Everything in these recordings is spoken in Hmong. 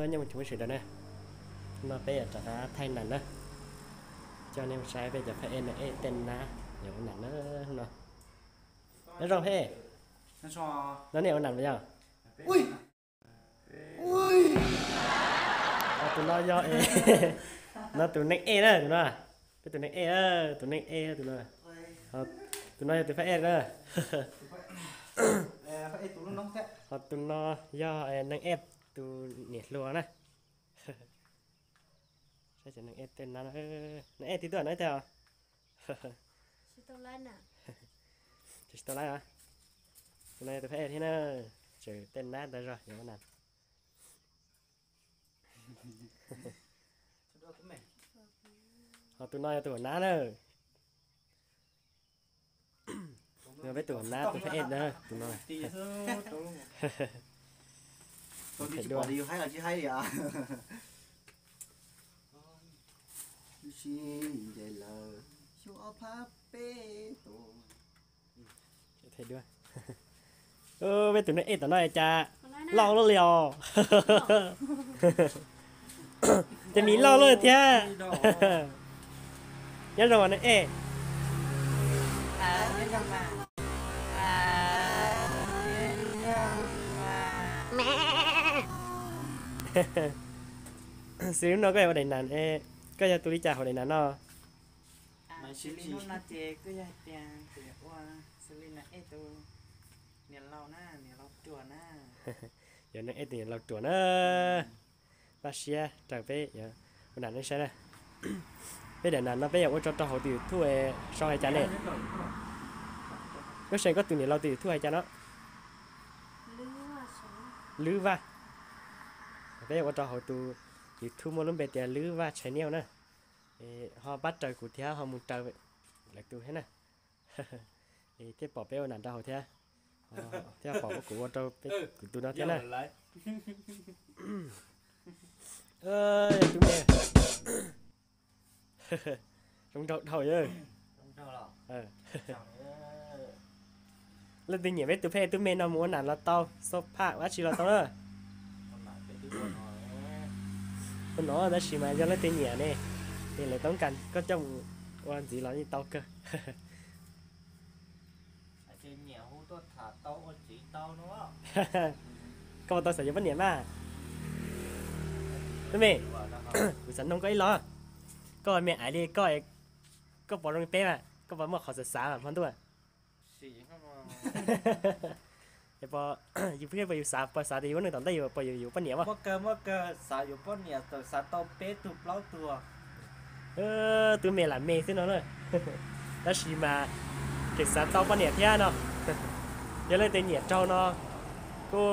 Nyob zoo tsoom phooj ywg sawv daws na, no peb yuav rov qab thaij nas na, coj nej mus saib peb cov phab ej nas ej tej nab yuav ua nas na no. Nyob zoo phab ej, no nej ua nas puas yog? Tus no yog, no tus neeg ej na tus no, peb tus neeg ej, tus neeg ej tus no, tus no yog tus phab ej na. Ho tus no yog neeg ej tus niam hluas na. Saib cov neeg ej tej nab, neeg ej twg tuaj no ib teg os. Tsis tau laiv os. Tus no yog tus phab ej thiab na, tseem tej nab ntawd zog yuav ua nas. Ho tus no yog tus hauv nab na. Peb tus hauv nab tus phab ej na tus no. Them dua. Them dua. Peb tus neeg ej tom no cas loj luaj li os. Ces mis loj luaj thiab. Nyob zoo neeg ej. Xws li hnub no koj yog ua daim nas, koj yog tus li cas hauv daim nas no? Xws li hnub no ces kuj yog tias ua xws li neeg ej tus niam laus na, niam laus ruam na. Yog neeg ej tus niam laus ruam na. Npaj siab raws peb ua nas nej saib na. Peb daim nas no peb yuav ua tso rau hauv tus YouTube sau hais cas ne? Lub seem koj tus niam laus tus YouTube hais cas no? Lwb Vaj. Peb yuav ua rau hauv tus YouTube muaj lub npe tias Lwb Vaj Channel na. Ho pab raws kuv thiab ho mus raws lawv tus thiab na. Thiaj pom peb ua nas rau hauv thiab. Thiab pom kuv ua rau peb kuv tus no thiab na. Tus me zoo nraug dhau. Leej twg nyiam peb tus phab ej tub me no mus ua nas los tau, xo phaj dab tsi los tau na. Ua no tab sis mas yog leej twg nyiam ne, es lawv toob kas koj coj mus ua ntxiv los yeej tau kawg. Koj puas tau xav yuav poj niam mas? Tub me, kuv xav noog koj ib los. Koj me aiv li koj, koj puas zoo peb mas, koj puas muaj qhov xav xav mas hmo ntuj? Yus pheej puas yus xav, puas xav tias yus ua neej tom ntej yus puas yuav poj niam mas? Tub me lam me xwb no na. Tab sis mas tseem xav tau poj niam thiab no. Yog leej twg nyiam raug no kuj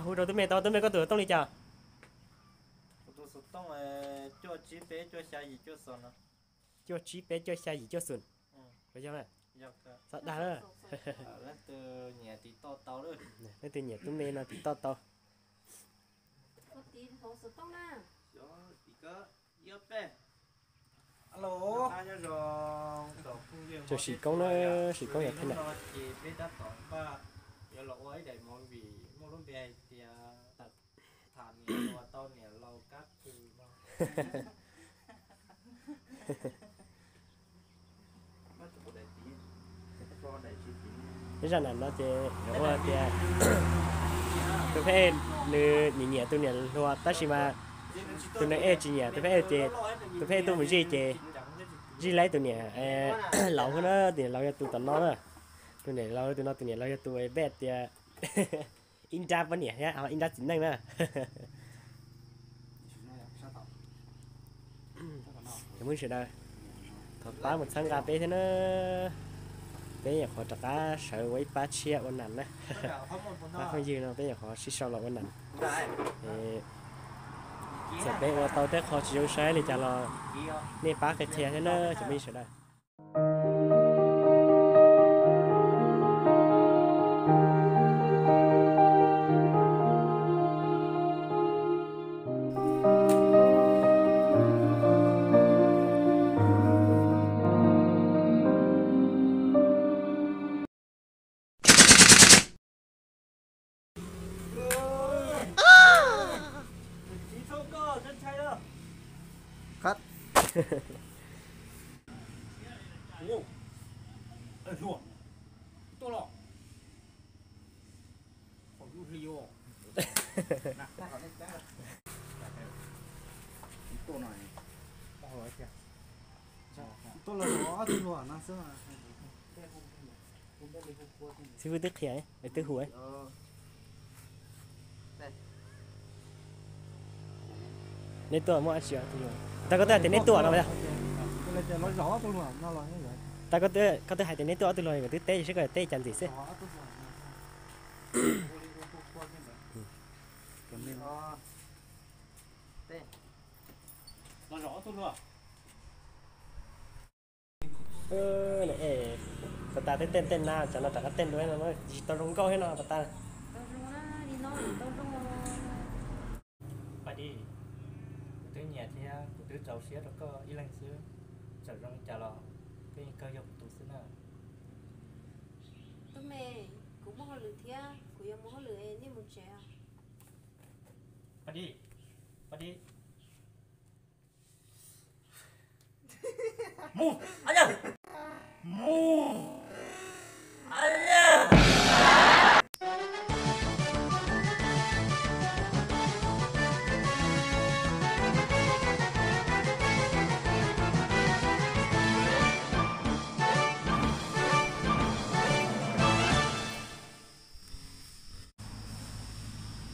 hu rau tub me tau. Tub me koj tus xov tooj li cas? Cuaj tsib peb cuaj xya yim cuaj xoom. Puas yog? Txhob dag. Leej twg nyiam tub me no tiv toj tau. Tseem sim koob na, sim koob yog thaij na. Ib zaj nam no ces ua tias tus phab ej nws nyiam nyiam tus niam hluas tab sis mas tus neeg ej tsis nyiam tus phab ej ces tus phab ej tuaj mus zij ces zij laib tus niam laus na, tus niam laus yog tus tom no na. Tus niam laus tus no tus niam laus yog tus peb tias ib nrab poj niam thiab ib nrab txiv neej na. Cov phooj ywg sawv daws, thov pab mus txhawb nqa peb thiab na. Peb nyuam qhuav rov qab sawv ua ib pab tshiab ua nas na. Pab phooj ywg no peb nyuam qhuav sib sau los ua nas. Txawm peb ua tau tej qho tsis zoo saib li cas los nej pab qhia qhia thiab na cov phooj ywg sawv daws. Ua, hluas, tuaj los. Qhov lub hli os. Tuaj no. Tuaj los ob tug hluas no xwb. Xib fwb twb qhia, twb hu. Neb tuaj muaj dab tsi? Tag koj twb hais tias neb tuaj no. Tag koj twb hais tias neb tuaj ob tug hluas, nkawd twb teb seb koj teb cas ntxiv xwb. Pas tas tej tej na, tsam no rov qab tej dua no tsis tau zoo nkauj thiab no pas tas. Pas Dij, kuv twb nyiam thiab kuv twb txaus siab rau koj ib leeg xwb, txawm zoo li cas los koj yeej kawg yog kuv tus xwb na. Tub me, kuv muaj hauj lwm thiab, kuv yuav mus hauj lwm, nej mus tsev. Pas Dij, Pas Dij. Mus, a yawg, mus, a yawg.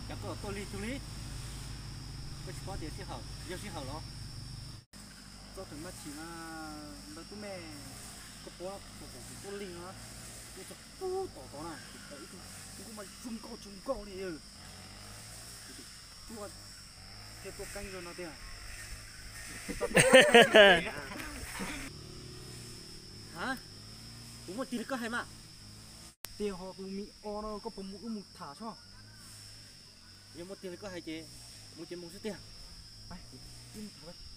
Cas koj tuaj lig tug li? Koj tsis paub tias sij hawm yog sij hawm los? Txog thaum maj chim na, ntawd tub me, koj paub kuv tuaj lig no, tuaj txog pub tom tod na, kuv pom ib tug tub mas zoo nkauj zoo nkauj li. Tuaj thiaj tuaj keeb zoo no tiag. Ha, kuv muaj tiag li koj hais mas. Tiag ho tus me o no koj puas mus wb mus tham tso. Yog muaj tiag li koj hais ces mus ces mus xwb tiag. Wb mus tham.